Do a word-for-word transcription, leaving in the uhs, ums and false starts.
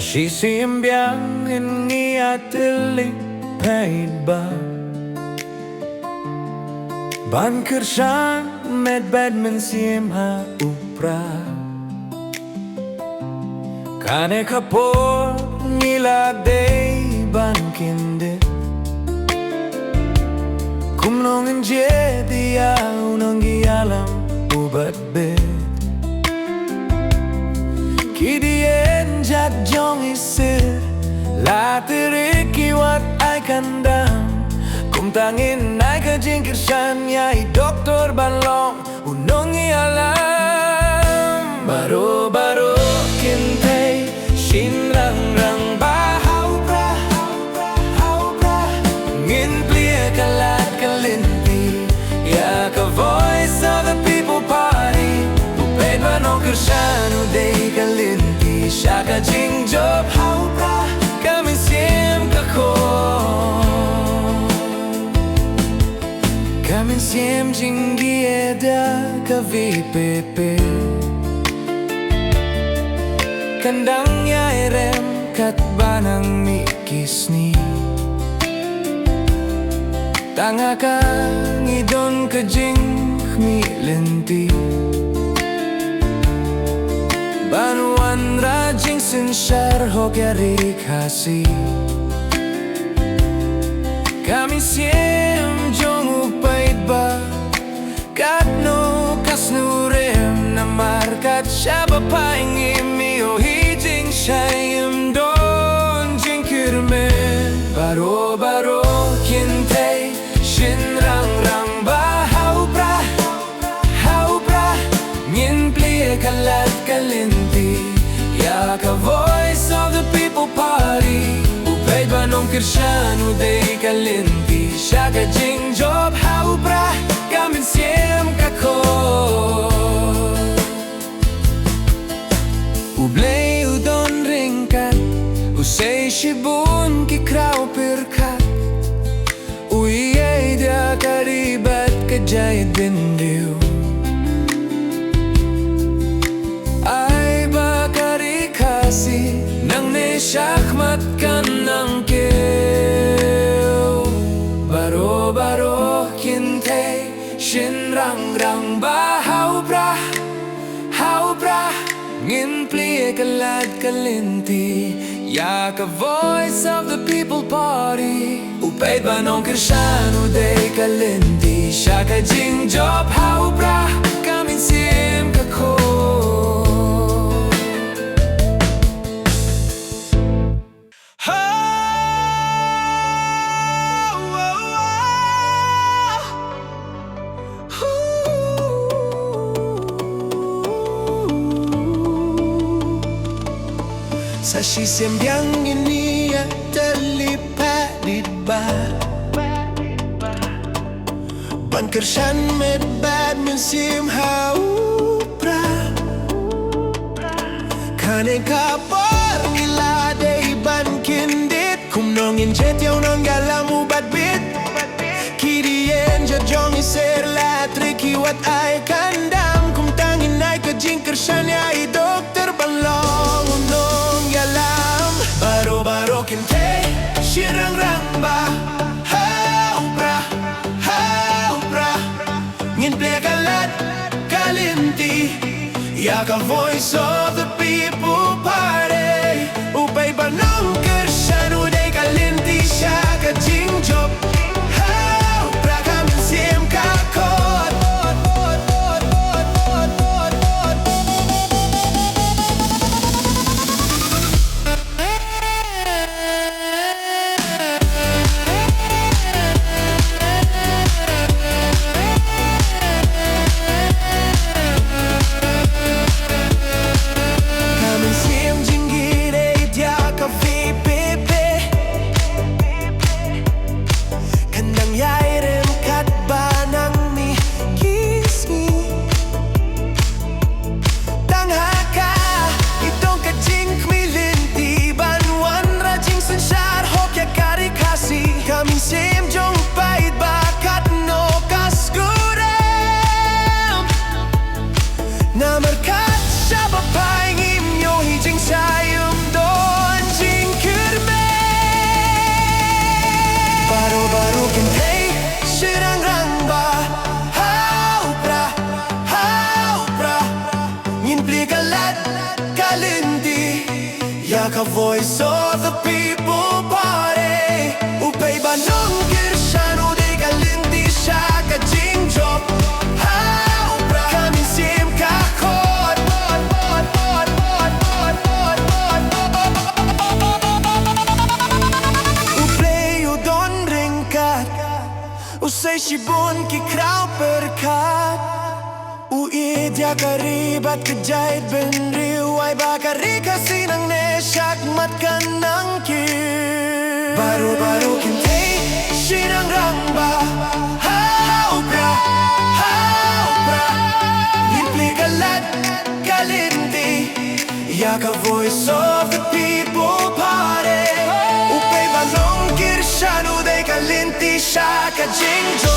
Shisien biang ngin ïa tylli paidbah ban kyrshan met bad mynsiem ha u Prah. Kane ka por ngi la dei ban kyndit kumno ngin jied ïa u nongïalam u bad bit. Ki dien jat jong i sir la trei ki wat ai kandam. Kumta ngin ai ka jingkyrshan ïa i doktor ban long u nongïalam. Baroh baroh kin thei, shynrang rangbah ha u Prah, ha u Prah. Ngin plie ka lad ka lynti ïa ka Voice of the People Party. U paidbah nongkyrshan u dei ka lynti sha ka jingjop ha u Prah. Ka mynsiem ka khot, ka mynsiem jingïada ka VPP. Kan dang ïai rem katba nang mih ki sngi. Tang ha ka ngi don ka jingkhmih lynti ban wanrah jingsynshar hok ïa ri Khasi. Ka mynsiem jong u paidbah katno ka snurem namar kat shaba phai ngim ïohi jingshai, ngim don jingkyrmen. Baroh baroh kin thei, shynrang rangbah ha u Prah, ha u Prah. Ngin plie ka lad ka lynti ïa ka Voice of the People Party. U paidbah nongkyrshan u dei ka lynti sha ka jingjop ha u Prah. Ka mynsiem ka khot, U Blei u don ryngkat, u sei shibun ki khraw pyrkhat. U ïeit ïa ka ri bad ka jaitbynriew. Ai ba ka ri Khasi nangne shakhmat kan nang kiew. Baroh baroh kin thei, shynrang rangbah ha u Prah, ha u Prah. Ngin plie ka lad ka lynti ïa ka Voice of the People Party. U paidbah nongkyrshan u dei ka lynti sha ka jingjop ha u Prah. Ka mynsiem ka khot. Ho, ho, ho. Sa shisien biang ngin ïa tylli paidbah ban kyrshan met bad mynsiem ha u Prah. Kane ka por ngi la dei ban kyndit kumno ngin jied ïa u nongïalam u bad bit. Ki dien jot jong i sir la trei ki wat ai kandam, kumta ngin ai ka jingkyrshan ïa i doktor ban long u nongïalam. Baroh baroh kin thei, shynrang rangbah ha u Prah, ha u Prah. Ngin plie ka lad ka lynti ïa ka Voice of the People Party. U paidbah nongkyrshan u dei ka lynti sha ka jingjop ha u Prah. Ka mynsiem ka khot. Ka mynsiem jingïeit ïa ka VPP. Voice of the People Party. U Pei Bah Nongkyrshan u dei ka lynti sha ka jingjop. Ha u Prah ka mynsiem ka khot. U Blei u don ryngkat. U sei shibun ki khraw pyrkhat. U ïeit ïa ka ri bad ka jaitbynriew, ai ba ka ri Khasi nangne shakhmat ka nangkiew. Baroh baroh kin thei shi nang rangbah. Ha u Prah, ha u Prah. Ngin plie ka lad ka lynti ïa ka Voice of the People Party. U Pei Bah Nongkyrshan u dei ka lynti sha ka jingjop.